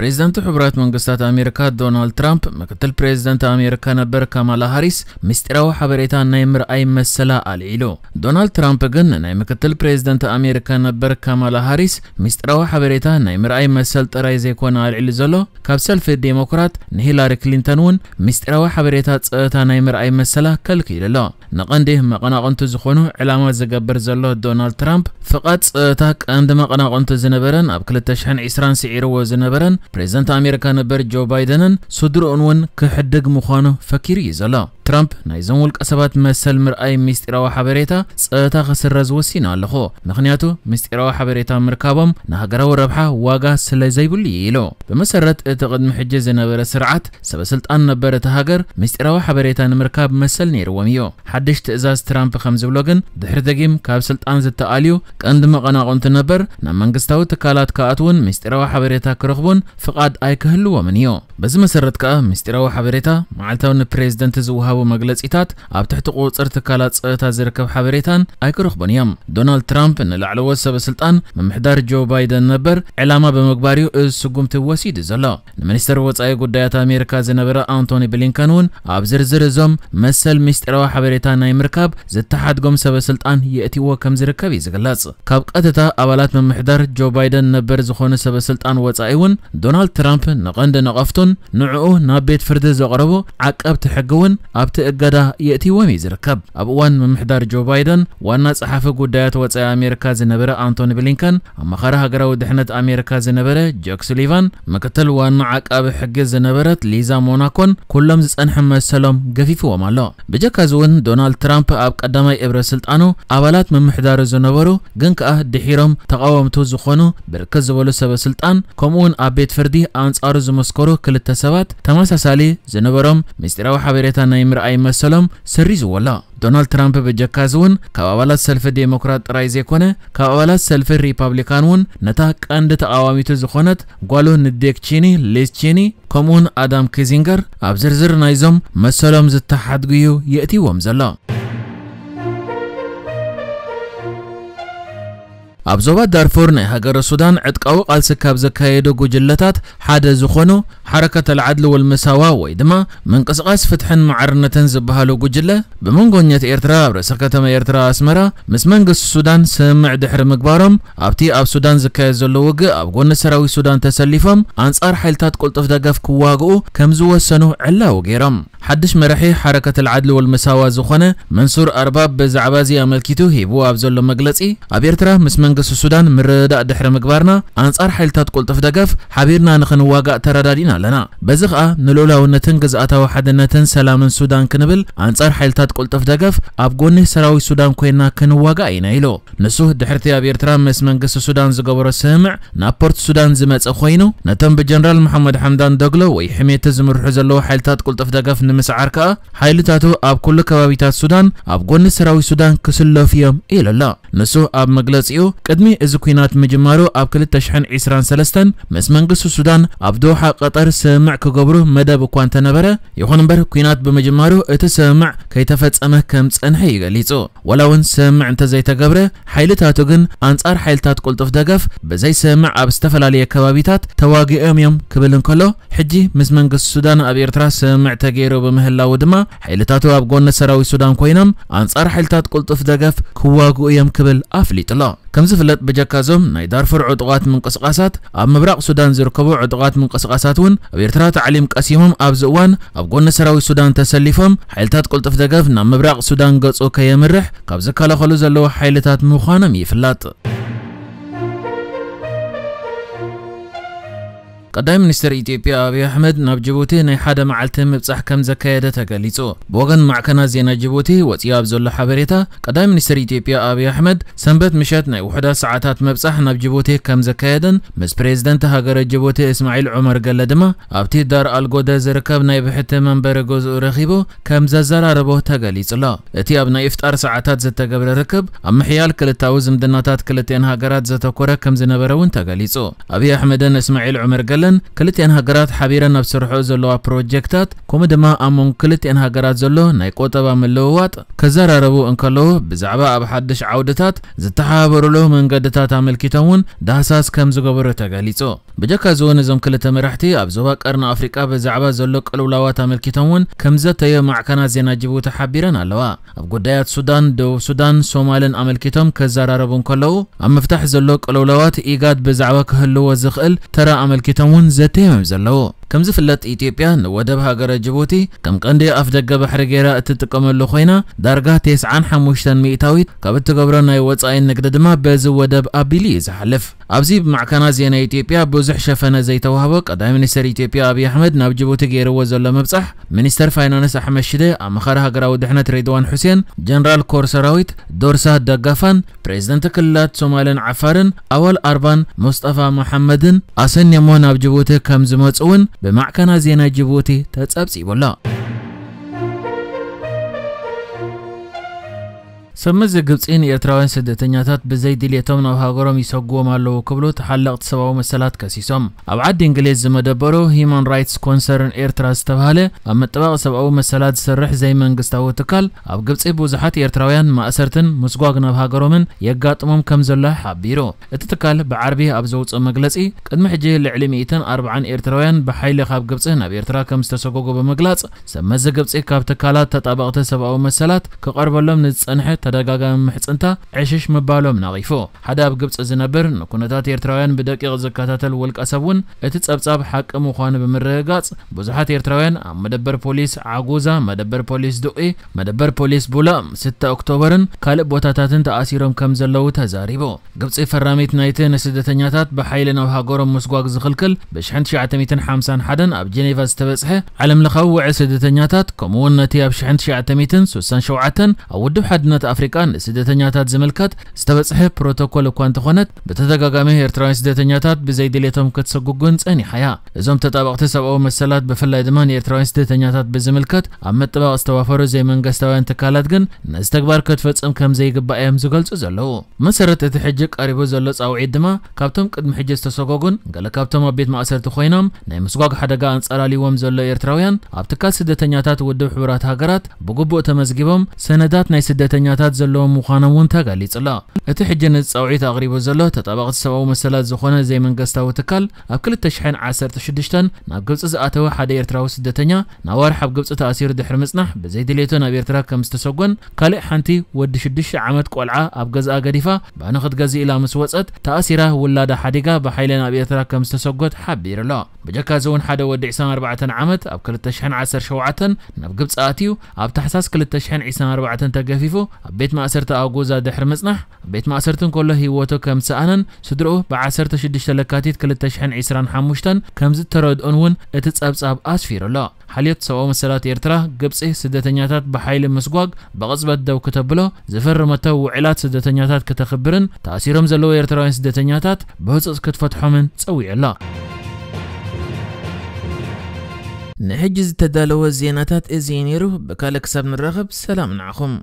ፕሬዚደንት ሕቡራት መንግስታት ኣሜሪካ ዶናልድ ትራምፕ፣ ምክትል ፕሬዚደንት ኣሜሪካ ነበር ካማላ ሃሪስ ምስጢራዊ ሓበሬታ ናይ ምርኣይ መሰላ ኣልዒሉ። ዶናልድ ትራምፕ ግን ናይ ምክትል ፕሬዚደንት ኣሜሪካ ነበር ካማላ ሃሪስ ምስጢራዊ ሓበሬታ ናይ ምርኣይ መሰል ጥራይ ዘይኮነ ኣልዒሉ ዘሎ፣ ካብ ሰልፊ ዴሞክራት ንሂላሪ ክሊንተን እውን ምስጢራዊ ሓበሬታ ጸጥታ ናይ ምርኣይ መሰላ ከልኪሉ ኣሎ። ንቐንዲ መቐናቕንቱ ዝኾኑ ዕላማ ዝገብር ዘሎ ዶናልድ ትራምፕ፣ ፍቓድ ጸጥታ ቀንዲ መቐናቕንቱ ዝነበረን ኣብ ክልተ ሽሕን ዕስራን ስዒርዎ ዝነበረን ፕሬዚደንት ኣሜሪካ ነበር ጆ ባይደንን ስድርኡን እውን ክሕድግ ምዃኑ ፈኪሩ እዩ ዘሎ። ትራምፕ፣ ናይዞም ውልቀ ሰባት መሰል ምርኣይ ምስጢራዊ ሓበሬታ ጸጥታ ክስረዝ ወሲኑ ኣለኹ፣ ምኽንያቱ ምስጢራዊ ሓበሬታ ምርካቦም ንሃገራዊ ረብሓ ዋጋ ስለ ዘይብሉ እዩ ኢሉ። ብመሰረት እቲ ቅድሚ ሕጂ ዝነበረ ስርዓት፣ ሰበ ስልጣን ነበር እታ ሃገር ምስጢራዊ ሓበሬታ ንምርካብ መሰል ነይርዎም እዩ። ሓድሽ ትእዛዝ ትራምፕ ከም ዝብሎ ግን፣ ድሕሪ ደጊም ካብ ስልጣን ዝተኣልዩ ቀንዲ መቐናቕንቱ ነበር ናብ መንግስታዊ ትካላት ክኣትውን ምስጢራዊ ሓበሬታ ክረኽቡን ፍቓድ ኣይክህልዎምን እዩ። በዚ መሰረት ከኣ ምስጢራዊ ሓበሬታ፣ መዓልታዊ ንፕሬዚደንት ዝወሃቡ መግለጺታት፣ ኣብ ትሕቲ ቁጽጽር ትካላት ጸጥታ ዝርከብ ሓበሬታን ኣይክረኽቡን እዮም። ዶናልድ ትራምፕ ንላዕለዎት ሰበ ስልጣን ምምሕዳር ጆ ባይደን ነበር ዕላማ ብምግባር እዩ እዚ ስጉምቲ ወሲዱ ዘሎ። ንሚኒስተር ወጻኢ ጉዳያት ኣሜሪካ ዝነበረ ኣንቶኒ ብሊንከን እውን ኣብ ዝርዝር እዞም መሰል ምስጢራዊ ሓበሬታ ናይ ምርካብ ዝተሓድጎም ሰበ ስልጣን የእትይዎ ከም ዝርከብ እዩ ዝግለጽ። ካብ ቀጥታ ኣባላት ምምሕዳር ጆ ባይደን ነበር ዝኾኑ ሰበ ስልጣን ወጻኢ እውን፣ ዶናልድ ትራምፕ ንቐንዲ ነቐፍቱን ንዕኡ ናብ ቤት ፍርዲ ዘቕረቡ ዓቀብቲ ሕጊ እውን ኣብቲ እገዳ የእትይዎም እዩ ዝርከብ። ኣብ እዋን ምምሕዳር ጆ ባይደን፣ ዋና ጸሓፊ ጉዳያት ወጻኢ ኣሜሪካ ዝነበረ ኣንቶኒ ብሊንከን፣ ኣማኻሪ ሃገራዊ ድሕነት ኣሜሪካ ዝነበረ ጃክ ሱሊቫን፣ ምክትል ዋና ዓቃቢ ሕጊ ዝነበረት ሊዛ ሞናኮን ኩሎም ዝጸንሐ መሰሎም ገፊፍዎም ኣሎ። ብጀካ እዚ እውን፣ ዶናልድ ትራምፕ ኣብ ቀዳማይ እብረ ስልጣኑ ኣባላት ምምሕዳሩ ዝነበሩ ግን ከኣ ድሒሮም ተቓወምቱ ዝኾኑ ብርክት ዝበሉ ሰበ ስልጣን፣ ከምኡ እውን ኣብ ቤት ፍርዲ ኣንጻሩ ዝመስከሩ ክልተ ሰባት፣ ተመሳሳሊ ዝነበሮም ምስጢራዊ ሓበሬታ ናይ ምርኣይ መሰሎም ሰሪዝዎ ኣሎ። ዶናልድ ትራምፕ ብጀካ እዚ እውን፣ ካብ ኣባላት ሰልፊ ዴሞክራት ጥራይ ዘይኮነ፣ ካብ ኣባላት ሰልፊ ሪፓብሊካን እውን ነታ ቀንዲ ተቓዋሚቱ ዝኾነት ጓሉ ንዴክ ቺኒ፣ ሊዝ ቺኒ፣ ከምኡውን ኣዳም ኪዚንገር ኣብ ዝርዝር ናይዞም መሰሎም ዝተሓድጉ እዩ የእትይዎም ዘሎ። ኣብ ዞባ ዳርፉር ናይ ሃገረ ሱዳን ዕጥቃዊ ቃልሲ ካብ ዘካየዱ ጉጅለታት ሓደ ዝኾኑ ሓረከት ኣልዓድሊ ወልመሳዋ ወይ ድማ ምንቅስቓስ ፍትሕን ማዕርነትን ዝበሃሉ ጉጅለ፣ ብመንጎኛት ኤርትራ ኣብ ርእሰ ከተማ ኤርትራ ኣስመራ ምስ መንግስቲ ሱዳን ስምምዕ ድሕሪ ምግባሮም፣ ኣብቲ ኣብ ሱዳን ዝካየድ ዘሎ ውግእ ኣብ ጎኒ ሰራዊት ሱዳን ተሰሊፎም ኣንጻር ሓይልታት ቅልጡፍ ደገፍ ክዋግኡ ከም ዝወሰኑ ዕላዊ ገይሮም። ሓድሽ መራሒ ሓረከት ኣልዓድሊ ወልመሳዋ ዝኾነ መንሱር ኣርባብ ብዛዕባ እዚ ኣመልኪቱ ሂብዎ ኣብ ዘሎ መግለጺ፣ ኣብ ኤርትራ ምስ መንግስቲ ሱዳን ምርድዳእ ድሕሪ ምግባርና፣ ኣንጻር ሓይልታት ቅልጡፍ ደገፍ ሓቢርና ንኽንዋጋእ ተረዳዲና ኣለና። በዚ ኸኣ ንልኡላውነትን ግዝኣታዊ ሓድነትን ሰላምን ሱዳን ክንብል፣ ኣንጻር ሓይልታት ቅልጡፍ ደገፍ ኣብ ጎኒ ሰራዊት ሱዳን ኮይና ክንዋጋእ ኢና ኢሉ። ንሱ ድሕርቲ ኣብ ኤርትራ ምስ መንግስቲ ሱዳን ዝገበሮ ስምምዕ ናብ ፖርት ሱዳን ዝመጸ ኮይኑ፣ ነቶም ብጀነራል መሓመድ ሓምዳን ዶግሎ ወይ ሕሜቲ ዝምርሑ ዘለዉ ሓይልታት ቅልጡፍ ደገፍ ንምስዓር ከኣ ሓይልታቱ ኣብ ኩሉ ከባቢታት ሱዳን ኣብ ጎኒ ሰራዊት ሱዳን ክስለፉ እዮም ኢሉ ኣሎ። ንሱ ኣብ መግለጺኡ፣ ቅድሚ እዚ ኲናት ምጅማሩ ኣብ ክልተ ሽሕን ዕስራን ሰለስተን ምስ መንግስቲ ሱዳን ኣብ ዶሓ ቀጠር ስምምዕ ክገብሩ መደብ እኳ እንተነበረ፣ ይኹን እምበር ኲናት ብምጅማሩ እቲ ስምምዕ ከይተፈጸመ ከም ጸንሐ እዩ ገሊጹ። ዋላ እውን ስምምዕ እንተዘይተገብረ፣ ሓይልታቱ ግን ኣንጻር ሓይልታት ቅልጡፍ ደገፍ ብዘይ ስምምዕ ኣብ ዝተፈላለየ ከባቢታት ተዋጊኦም እዮም ክብል እንከሎ፣ ሕጂ ምስ መንግስቲ ሱዳን ኣብ ኤርትራ ስምምዕ ተገይሩ ብምህላዉ ድማ፣ ሓይልታቱ ኣብ ጎኒ ሰራዊት ሱዳን ኮይኖም ኣንጻር ሓይልታት ቅልጡፍ ደገፍ ክዋግኡ እዮም ክብል ኣፍሊጡ ኣሎ። ከም ዝፍለጥ፣ ብጀካ እዞም ናይ ዳርፉር ዕጡቓት ምንቅስቓሳት፣ ኣብ ምብራቕ ሱዳን ዝርከቡ ዕጡቓት ምንቅስቓሳት እውን ኣብ ኤርትራ ታዕሊም ቀሲሞም ኣብዚ እዋን ኣብ ጎኒ ሰራዊት ሱዳን ተሰሊፎም፣ ሓይልታት ቅልጡፍ ደገፍ ናብ ምብራቕ ሱዳን ገጹ ከየምርሕ ካብ ዝከላኸሉ ዘለዉ ሓይልታት ምዃኖም ይፍለጥ። ቀዳማይ ሚኒስትር ኢትዮጵያ ኣብይ ኣሕመድ ናብ ጅቡቲ ናይ ሓደ መዓልቲ ምብጻሕ ከም ዘካየደ ተገሊጹ። ብወገን ማዕከናት ዜና ጅቡቲ ወጺኡ ኣብ ዘሎ ሓበሬታ፣ ቀዳማይ ሚኒስትር ኢትዮጵያ ኣብይ ኣሕመድ ሰንበት ምሸት ናይ ውሑዳት ሰዓታት ምብጻሕ ናብ ጅቡቲ ከም ዘካየደን ምስ ፕሬዝደንት ሃገረ ጅቡቲ እስማዒል ዑመር ገለ ድማ ኣብቲ ዳር ኣልጎደ ዝርከብ ናይ ብሕቲ መንበሪ ገዝኡ ረኺቡ ከም ዘዘራረቦ ተገሊጹ ኣሎ። እቲ ኣብ ናይ ኢፍጣር ሰዓታት ዝተገብረ ርክብ ኣብ ምሕያል ክልታዊ ዝምድናታት ክልቲኣን ሃገራት ዘተኮረ ከም ዝነበረ እውን ተገሊጹ። ኣብይ ኣሕመድን እስማዒል ዑመር ገለ ለን ክልቲኣን ሃገራት ሓቢረን ኣብ ስርሑ ዘለዋ ፕሮጀክታት፣ ከምኡ ድማ ኣብ መንጎ ክልቲኣን ሃገራት ዘሎ ናይ ቁጠባ ምልውዋጥ ከዘራረቡ እንከለዉ፣ ብዛዕባ ኣብ ሓድሽ ዓውድታት ዝተሓባበሩሉ መንገድታት ኣመልኪቶም እውን ዳህሳስ ከም ዝገበሩ ተገሊጹ። ብጀካ እዚ እውን እዞም ክልተ መራሕቲ ኣብ ዞባ ቀርኒ ኣፍሪቃ ብዛዕባ ዘሎ ቅልውላዋት ኣመልኪቶም እውን ከም ዘተዮ ማዕከናት ዜና ጅቡቲ ሓቢረን ኣለዋ። ኣብ ጉዳያት ሱዳን፣ ደቡብ ሱዳን፣ ሶማልን ኣመልኪቶም ከዘራረቡ እንከለዉ፣ ኣብ ምፍታሕ ዘሎ ቅልውላዋት ኢጋድ ብዛዕባ ክህልዎ ዝኽእል ተራ ኣመልኪቶም እውን ዘተዮም ዘለዉ። ከም ዝፍለጥ ኢትዮጵያ ንወደብ ሃገረ ጅቡቲ ከም ቀንዲ ኣፍ ደገ ባሕሪ ገይራ እትጥቀመሉ ኮይና፣ ዳርጋ ተስዓን ሓሙሽተን ሚእታዊት ካብ እትገብሮ ናይ ወጻኢ ንግዲ ድማ በዚ ወደብ ኣቢሉ እዩ ዝሓልፍ። ኣብዚ ብማዕከናት ዜና ኢትዮጵያ ብዙሕ ሸፈነ ዘይተዋህቦ ቀዳማይ ሚኒስትር ኢትዮጵያ ኣብይ ኣሕመድ ናብ ጅቡቲ ገይርዎ ዘሎ ምብጻሕ፣ ሚኒስተር ፋይናንስ ኣሕመድ ሽደ፣ ኣማኻሪ ሃገራዊ ድሕነት ሬድዋን ሑሴን፣ ጀነራል ኮር ሰራዊት ዶርሳ ደጋፋን፣ ፕሬዝደንት ክልላት ሶማልን ዓፋርን ኣወል ኣርባን ሙስጠፋ መሓመድን ኣሰንዮሞ ናብ ጅቡቲ ከም ዝመጹ እውን ብማዕከናት ዜና ጅቡቲ ተጸብጺቡ ኣሎ። ሰብ መዚ ግብጺ ንኤርትራውያን ስደተኛታት ብዘይ ድልየቶም ናብ ሃገሮም ይሰግዎም ኣለዉ ክብሉ ተሓለቕቲ ሰብኣዊ መሰላት ከሲሶም። ኣብ ዓዲ እንግሊዝ ዝመደበሩ ሂማን ራይትስ ኮንሰርን ኤርትራ ዝተባህለ ኣብ ምጥባቕ ሰብኣዊ መሰላት ዝሰርሕ ዘይመንግስታዊ ትካል፣ ኣብ ግብጺ ብዙሓት ኤርትራውያን ማእሰርትን ምስጓግ ናብ ሃገሮምን የጋጥሞም ከም ዘሎ ሓቢሩ። እቲ ትካል ብዓርቢ ኣብ ዘውጽኦ መግለጺ፣ ቅድሚ ሕጂ ልዕሊ ሚእትን ኣርባዓን ኤርትራውያን ብሓይሊ ካብ ግብጺ ናብ ኤርትራ ከም ዝተሰጎጉ ብምግላጽ፣ ሰብ መዚ ግብጺ ካብ ትካላት ተጣበቕቲ ሰብኣዊ መሰላት ክቐርበሎም ንዝጸንሐ ተደጋጋሚ ምሕጽንታ ዕሽሽ ምባሎም ነቒፉ። ሓደ ኣብ ግብጺ ዝነብር ንኩነታት ኤርትራውያን ብደቂቕ ዝከታተል ውልቀ ሰብ እውን እቲ ጸብጻብ ሓቂ ምዃኑ ብምርግጋጽ፣ ብዙሓት ኤርትራውያን ኣብ መደበር ፖሊስ ዓጉዛ፣ መደበር ፖሊስ ዱቂ፣ መደበር ፖሊስ ቡላ፣ ስተ ኦክቶበርን ካልእ ቦታታትን ተኣሲሮም ከም ዘለዉ ተዛሪቡ። ግብጺ ፈራሚት ናይቲ ንስደተኛታት ብሓይሊ ናብ ሃገሮም ምስጓግ ዝኽልክል ብሽሕን ትሽዓተ ሚእትን ሓምሳን ሓደን ኣብ ጀኔቫ ዝተበጽሐ ዓለምለኻዊ ውዕል ስደተኛታት፣ ከምኡውን ነቲ ኣብ ሽሕን ትሽዓተ ሚእትን ስሳን ሸውዓተን ኣብ ውድብ ሓድነት ኣፍሪቃ ንስደተኛታት ዝምልከት ዝተበጽሐ ፕሮቶኮል እኳ እንተኾነት፣ ብተደጋጋሚ ኤርትራውያን ስደተኛታት ብዘይ ድሌቶም ክትሰጉግን ጸኒሓ እያ። እዞም ተጣበቕቲ ሰብኣዊ መሰላት ብፍላይ ድማ ንኤርትራውያን ስደተኛታት ብዝምልከት ኣብ ምጥባቕ ዝተዋፈሩ ዘይመንግስታውያን ትካላት ግን ነዚ ተግባር ክትፈጽም ከም ዘይግባእ እዮም ዝገልጹ ዘለዉ። መሰረት እቲ ሕጂ ቀሪቡ ዘሎ ጻውዒት ድማ ካብቶም ቅድሚ ሕጂ ዝተሰጎጉን ገለ ካብቶም ኣብ ቤት ማእሰርቲ ኮይኖም ናይ ምስጓግ ሓደጋ ኣንጸላልይዎም ዘሎ ኤርትራውያን ኣብ ትካል ስደተኛታት ውድብ ሕቡራት ሃገራት ብግቡእ ተመዝጊቦም ሰነዳት ናይ ስደተኛታት ዘለዎም ምዃኖም እውን ተገሊጹ ኣሎ። እቲ ሕጂ ነዚ ጻውዒት ኣቕሪቡ ዘሎ ተጣባቕቲ ሰብኣዊ መሰላት ዝኾነ ዘይመንግስታዊ ትካል ኣብ ክልተ ሽሕን ዓሰርተ ሽዱሽተን ናብ ግብጺ ዝኣተወ ሓደ ኤርትራዊ ስደተኛ ናብ ወርሒ ኣብ ግብጺ ተኣሲሩ ድሕሪ ምጽናሕ ብዘይ ድሌቱ ናብ ኤርትራ ከም ዝተሰጎን ካልእ ሓንቲ ወዲ ሽዱሽተ ዓመት ቆልዓ ኣብ ገዝኣ ገዲፋ ባኒ ክትገዝእ ኢላ ምስ ወጸት ተኣሲራ ውላዳ ሓዲጋ ብሓይሊ ናብ ኤርትራ ከም ዝተሰጎት ሓቢሩ ኣሎ። ብጀካ እዚ እውን ሓደ ወዲ ዕስራን ኣርባዕተን ዓመት ኣብ ክልተ ሽሕን ዓሰርተ ሸውዓተን ናብ ግብጺ ኣትዩ ኣብ ታሕሳስ ክልተ ሽሕን ዕስራን ኣርባዕተን ተገፊፉ ኣብ ቤት ማእሰርቲ ኣጎዛ ድሕሪ ምጽናሕ ኣብ ቤት ማእሰርቲ እንከሎ ህይወቱ ከም ዝሰኣነን ስድርኡ ብ ዓሰርተ ሽዱሽተ ለካቲት ክልተ ሽሕን ዕስራን ሓሙሽተን ከም ዝተረድኡን እውን እቲ ጸብጻብ ኣስፊሩ ኣሎ። ሓልዮት ሰብኣዊ መሰላት ኤርትራ፣ ግብጺ ስደተኛታት ብሓይሊ ምስጓግ ብቕጽበት ደው ክተብሎ፣ ዝፈረመቶ ውዕላት ስደተኛታት ክተኽብርን ተኣሲሮም ዘለዉ ኤርትራውያን ስደተኛታት ብህጹጽ ክትፈትሖምን ጸዊዑ ኣሎ። ንሕጂ ዝተዳለወ ዜናታት እዚ እዩ ነይሩ። ብካልእ ክሳብ ንራኸብ ሰላም ንዓኹም።